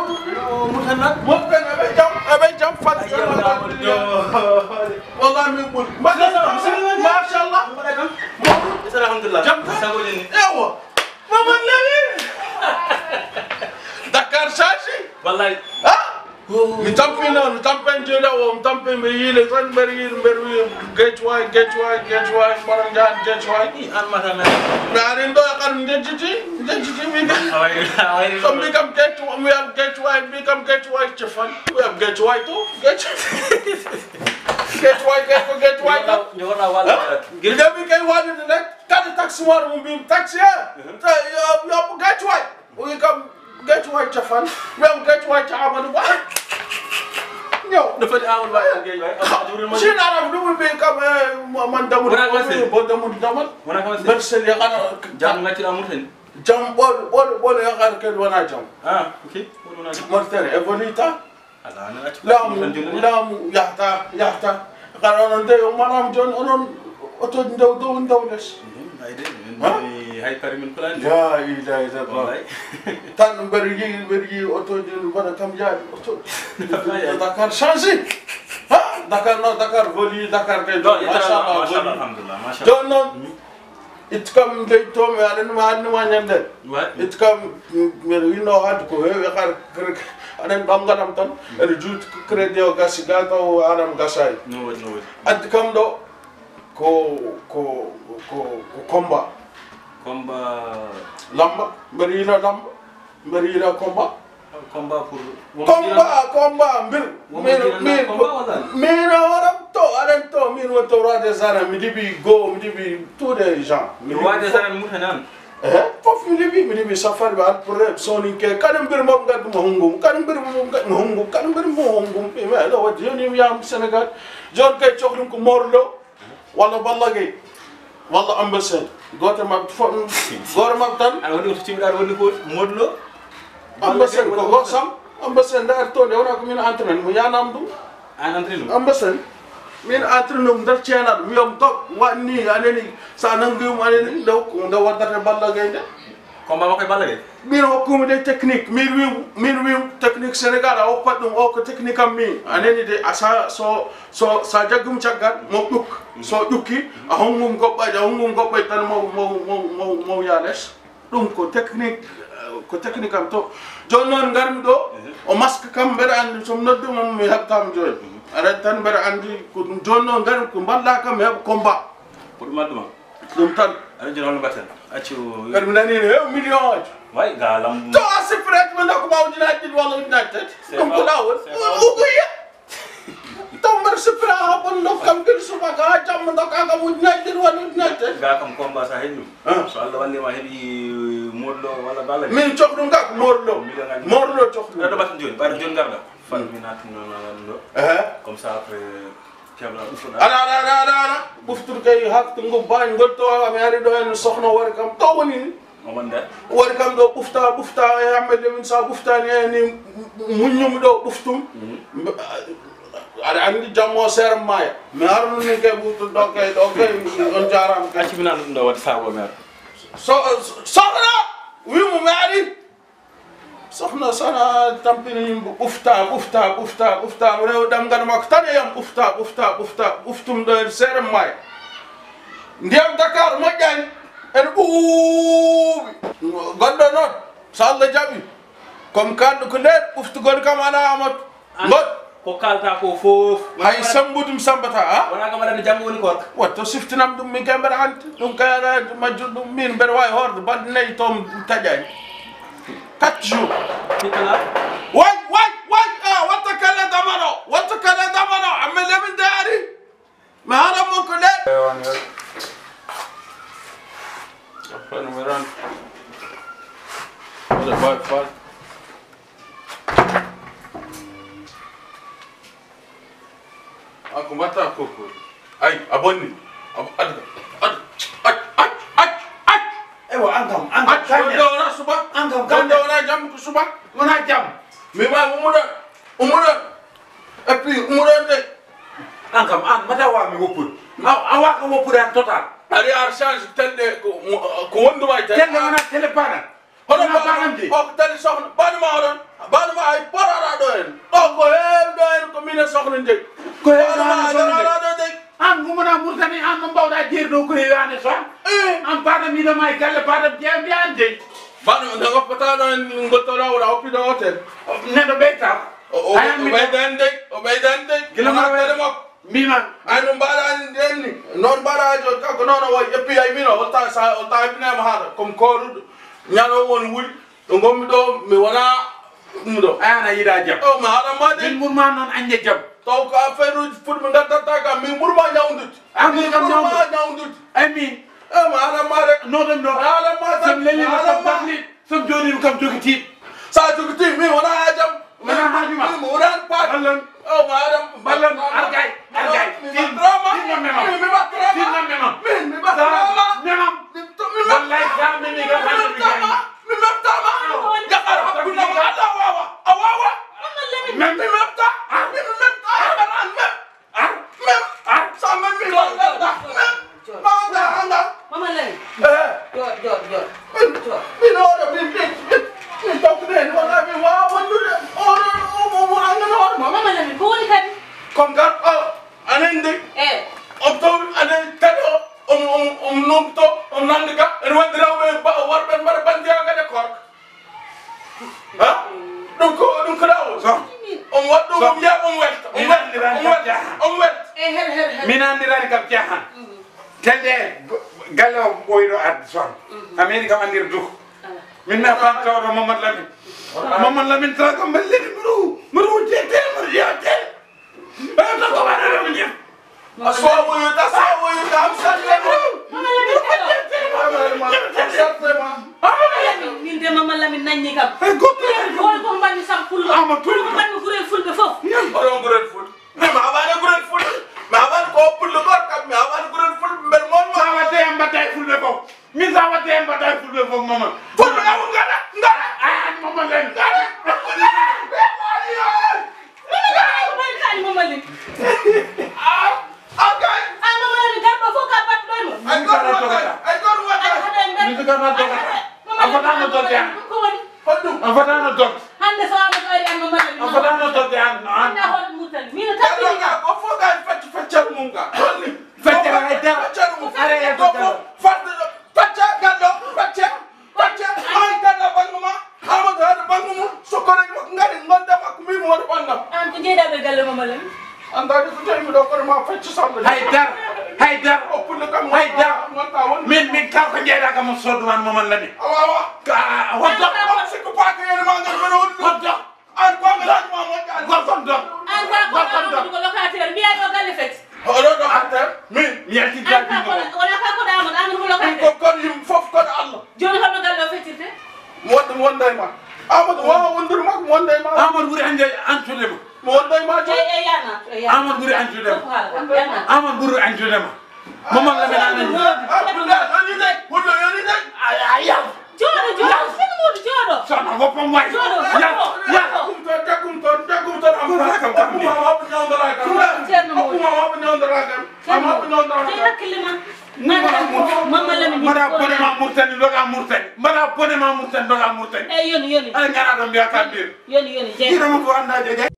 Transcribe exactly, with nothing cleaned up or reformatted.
Yo, Moussa Nat. Moƴƴen, aɓe jam, aɓe jam, Fat. Ayyo, alhamdulillah. Wallahi, min ɓuri. Machallah. Machallah. Alhamdulillah. Jam tan? Sago jeni. Ewa. Mamadou Lamine. Dakar change. Wallahi. Ha? Mi tampino, mi tampen jola o, mi tampen ɓe yiile tan, mbeɗa yiil, mbeɗa wiya, "Guédiawaye, Guédiawaye, Guédiawaye, mbaɗa njaan Guédiawaye." An mata men. Mi arin ɗo e kam, njejjiti, njejjiti, mi kam. A wayri, a wayri. So mi kam Guédiawaye, mi am Guédiawaye, mi kam Guédiawaye cefan. Mi am Guédiawaye to, Guédiawaye. Guédiawaye kay ko Guédiawaye to. Jogorɗa, jogorɗa walla. Ha? Mi jaɓi kay wallide rek, kadi taximooɗo mo mbimi taxi, eh. Mhm. Yo, yo, Guédiawaye. O wi kam, "Guédiawaye cafan." Mi am, "Guédiawaye ca Amadou Ba." Ñëw. No foti Amadou Ba e Guédiawaye? Amadou Ba jurima. Sina Arab ɗum ɓe kam, eh, mo-, man damude. Wona ko wasi? Bo damude damal. Wona ko wasi? Bersel yakana. Jam ngacciɗa Mauritanie? Jam ɓol, ɓol, ɓol yakar ken wona jam. Ah, ok. Ɓol wona jam. Mauritanie, évoluta. Ala, ana accu. Laamu, laamu yahta, yahta. Kala onon de, o manam jon, onon oto ndew dow, ndew les. Mhm, ayde, min ha? Mari hay pari min kulani. La ilaha illallah. Wallahi. Tan mbeɗa yiɗi, mbeɗa yiɗi oto ndi mbaɗa kam yaade oto. Wallahi. Dakar change. Ha? Dakar no, Dakar voli, Dakar kay. Non, machallah, machallah, voli. Alhamdulillah, machallah. Jon noon, mhm. Itti kam leydi to, mi aɗa anndi ma, anndi ma ñande. Ouais. Itti kam, mbeɗa winno hannde ko heewi, kar, kar, aɗa anndi ɗamngal am tan, mm, ene juuti crédit o gasi, ga taw an am gasaani. No waɗi, no waɗi. Addi kam ɗo ko, ko, ko, ko combat. Combat. Lamba, mbeɗa yiila lamba. Mbeɗa yiɗa combat. Combat pour combat, combat, mbir. Min, min, combat wala? Min a waɗam to, aɗan to, min won to roi des arènes, mi libi go, mi libi tous les gens. Mi libi roi des arènes Mauritanie. Eh, fof mi libi, mi libi safari ba pour soninke, kadi mbir mo ngaddu mo hungum, kadi mbir mo ngaddu mo hungum, kadi mbir mo hungum. Mi ɗo waddi joni mi yam Sénégal. Jon kay cohlum ko morlo. Walla Balla Gaye, walla Eumeu Sène. Gooto maɓɓe fof, gooto maɓɓe tan. Aɗa woni ko timmiɗa, aɗa woni ko Modou Lo. Eumeu Sène ko gooto sam. Eumeu Sène nde ari to nde wona ko min entraîne mo, yanam ɗum. An entraîne mo? Eumeu Sène. Min entraîne mo nder ceenal, mi wiyam dog, waɗ ni, a nani, sa nangi mo, a nani, nde, nde waddata Balla Gaye nde. Combat makko e Balla Gaye? Min hokkumi de technique, min wi, min wi technique Sénégal, a hokkat ɗum o ko technique am min. A nani de, a sa, so, so, sa jaggum caggal, mo ƴuk. So ƴukki, a hongum goɓɓaji, a hongum goɓɓaji tan mo, mo, mo, mo, mo ya les. Ɗum ko technique, eh, ko technique am to. Joni noon ngarmi ɗo, o masque kam mbeɗa andi, so mi noddi mo, mi heɓtamo jooni. Aɗa tan mbeɗa andi ko ɗum. Joni noon ngarmi ko mballa kam mi heɓa combat. Ko ɗum adduma? Ɗum tan. Aɗa jogii holno mbaɗten? Accu. Kadi mi nani ne heewi million aji. Way, ga lam. To a sifret mo ndokku ma ujunaaji ɗiɗi walla ujunaaji tati. Ɗum ko laawol. Uguya. Taw mbaɗa sifra ha bon ndokku kam gila subaka ha jamma ndokka kam ujunaaji ɗiɗi walla ujunaaji tati. Ga kam combat sa heɓi ɗum. Ah. So Allah walli ma heɓi Modou Lo walla Balla Gaye. Min cohɗum ga ko Modou Lo. Million aji. Modou Lo cohɗum. Ɗo mbaɗten joni, ɓaɗa joni garɗa. Fan mi nattuno ɗo. Ehe. Comme ça après. Kebla ɓuftuɗa. Ala, ala, ala, ala, ala. Ɓuftude kay hakkunde ngol baañ ngol to, mi ari ɗo en sohna wari kam. To woni ni? O wonde? Wari kam ɗo ɓufta, ɓufta e Ahmed Lamine, sa ɓuftaani e ni muññumi ɗo ɓuftum. Mhm. Mbe-, aɗa anndi jammo seere maaya. Mi arno ni kay ɓuftude ɗo kay, ɗo kay, on jaaraama kay. Acci mi nan ɗum ɗo waɗi saago mi ara. So-, sohna, wi mo mi ari. Sohna Sana tampini yimɓe, ɓufta, ɓufta, ɓufta, ɓufta. Rew ɗemngal makko tan e yam, ɓufta, ɓufta, ɓufta, ɓuftum ɗo e seere maayo. Ndiyam Dakar moƴƴani, ene ɓuuɓi. Goɗɗo noon, so Allah jaɓi, comme kanɗo ko leer, ɓuftugol kam alaa Amadou. An, ngot ko kalta ko fof. Hay sambude mi sambata, a? Wona kam aɗa anndi janngo woni korka. Watto siftinam ɗum, min kay mbeɗa anndi. Ɗum kay aɗa anndi majjum ɗum, min mbeɗa waawi hoorde balɗe nayi to mi taƴaani. Quatre jours. Fittala. Way, way, way, a, watta kala damano, watta kala damano, amma lemin de ari. Mi haalan mon ko ɗe. Ewan, ewan. Après, no mi ran. Wala bal, bal. An ko mbatta ko, ko. Ay, a bonni. A, ad, ad, ad, ad, ad. Ewa, an kam, an kam, Accu, kande. Wonde wona suba. An kam, wonde kande. Wona jam ko suba. Wona jam. Mi ma umuɗo, umuɗo. Et puis, umuɗo de. An kam, an, mata wa mi woppude. A, a wa ka woppude an total. Ari ar change telle ko, ko wonduma e telle. Telle wona telle bana. Hono wona bana, bana de. O ko telle sohna. Bana ma oɗon. Bana ma ay Ko heewaani so nde. An ngumana Murtani, an no mbawɗa jeeri ɗo ko heewaani so an. Eh. An paɗa miɗo ma e galle paɗa jeeya mbiya an dey. Baɗo nde woppata ɗo en ngol to ɗo wona oppiɗo hotel. Neɗɗo ɓeyta. O, o, o ɓeydan dey, o ɓeydan dey. Gila ma tere makko. Mbima. Ay no mbaɗa en ni. Noon mbaɗa jo kanko noon o wayi ƴeppi ay mino. Holta sa, holta ay binema haɗa. Comme koruɗo. Ñalo won wuli. Ɗo ngonmi ɗo, mi wona ɗum ɗo. Aya na yiɗa jam. O, mi haɗan ma de. Min ɓurma noon añde jam. Taw ko affaire uji fuɗmi ngaddatta kam, min ɓurma ñawndude. An min kam ɓurma ñawndude. Ñawndude. Ay min. E, mi haɗan ma de. No ɗum ɗo. Mi haɗan ma tan. Sam lelima kam dafni, sam joɗima kam jogiti. Sa jogiti, min wona ha jam. Wona haaju ma. Min mi wona paak. Ballan. O, mi haɗan. Ballan, argay, argay. Min mi battirama. Min mi battirama. Min mi battirama. Min mi battirama. Memam. Min to, min mi battirama. Wallahi, sa memi kam, min mi battirama. Mi memtaama. Awa. Jaɓɓal hakkunde am. Alla a waawa. A waawa. Mem. Mi memta. Ah. Mi memta. Ah. Jaɓɓal an mem. Ah. Mem. Ah. Sa memi mi memta. Mem. Joɗ. Mawda hanga. Mama Lami. Eh. Joɗ, joɗ, joɗ. Min, joɗ. Min oɗo, min, min, min, min tawtude hen. Wona min waawa wondude. Oɗo, o, o, o, hanga no hoore ma. Mama Lami, ko woni kadi? Ko ngar, o. Anen de. Eh. On tawi anen kadi o, on, on, on nomto, on nandi ka, en wondirawɓe ba-, warɓe mbaɗa bandiya kadi e korka. Ha? Ɗum ko, ɗum ko ɗa o. So. On waɗ ɗum, so. On wiya on welta. On welta. On welta. On welta. Eh, her, her, her. Min andirani kam jahan. Mhm. Telde galle o ɓoyɗo arde son. Mhm. Ameni kam andir du. Ah. Min na fanto ɗo Mamadou Lamine. Ah. Mamadou Lamine tan kam mballe mi ru, mi ru jete, mi ru jete. Aswa woyuta, aswa woyuta, am sallemo. Am sallemo. Min de Mama Lamine nanni kam. Ay, goɗɗo. Min ko mbanmi sam pullo. Ama pullo. Ko mbanmi gurel fulɓe fof. Oɗon gurel ful. Mi haɓaani gurel ful. Mi haɓaani ko pullo goto kam. Mi haɓaani gurel ful. Mbel mon ma. Sa waɗde en mbaɗa e fulɓe fof. Min sa waɗde en mbaɗa e fulɓe fof, Mama. Fulɓe kam ngara, ngara. Ay, an Mama Lamine. Ngara. Mama Lamine, ko mbaɗi kadi Mama Lamine? Ah, ah, kay. Ah, Mama Lamine, garɗo fof ka baɗɗo ɗo. Ay, goto waɗa, ay, goto waɗa. Ay, haɗa en mbaɗa. Min ko garɗo dogata. A fotano dogde an. Ko woni? Hoɗɗum? A fotano dogde. Hannde so Amadou ari an Mama Lamine. A fotano dogde an, no an. Ina hoɗo Murtani. Min o tawi ka. Ko fof ka facc-, faccal mum ka. Holli? Feccere hay dara. Feccere mum. Are e ko fof. Fat-, facca gallo, facca. Wacce, ay, dalla banngu ma, Amadou haɗa banngu mum, so koreeji makko ngari, ngonda makko, min mi woni ɓanngam. An ko jeyɗaa ɓe galle Mama Lamine? An dañi ko tawi miɗo kono ma fecci samba. Hay dar, hay dar, o pulle kam, hay dar. Wonta won. Min, min kala ko jeyɗaa kam on soddu man Mama Lamine. Awa, awa. Ka, a, a, hoddo. An sikko paaka yene ma ngar mene woni ɗum. Hoddo. An ko ngal ma moƴƴa. Gorko on don. An ka ko Gorko on don. Amadou ko locataire, mbiya ɗo galle fecci. Oɗo ɗo arta, min, mi yalti. An ka ko, wona ka ko Amadou, Amadou ko locataire. Ɗum ko kon yimɓe fof kono Allah. Jooni holno galle o feccirte? Wonde wonda e ma. Amadou wawa wondude makko, wonda e ma. Amadou ɓuri ande antude ma. Mo wonda e ma jooni. E, e, yana, e, yana. Amadou ɓuri antude ma. Ko haala, yana. Amadou ɓuri antude ma. Mama Lamine ana ni. Abdoulaye, yoni de, wullo yoni de. Ay, ay, yam. Jooɗo, jooɗo, sini muudo, jooɗo. Soxna boppam waay. Jooɗo, yam, jooɗo. Yam. Takum ton, takum ton, takum ton. Am kam, kam, kam. Kuma wabu ñawdara kam. Ceerno Mawdo. Kuma wabu ñawdara kam. Ceerno Mawdo. Am wabu ñawdara kam. Tey hakkille ma. Mama Lamine. Mbaɗa bone ma Murtani, ndoga Murtani. Mbaɗa bone ma Murtani, ndoga Murtani. Eyi, yoni, yoni. Ala ngara ɗo mbiya kam mbir. Yoni, yoni, jeeyi. Ina mo ko anda je.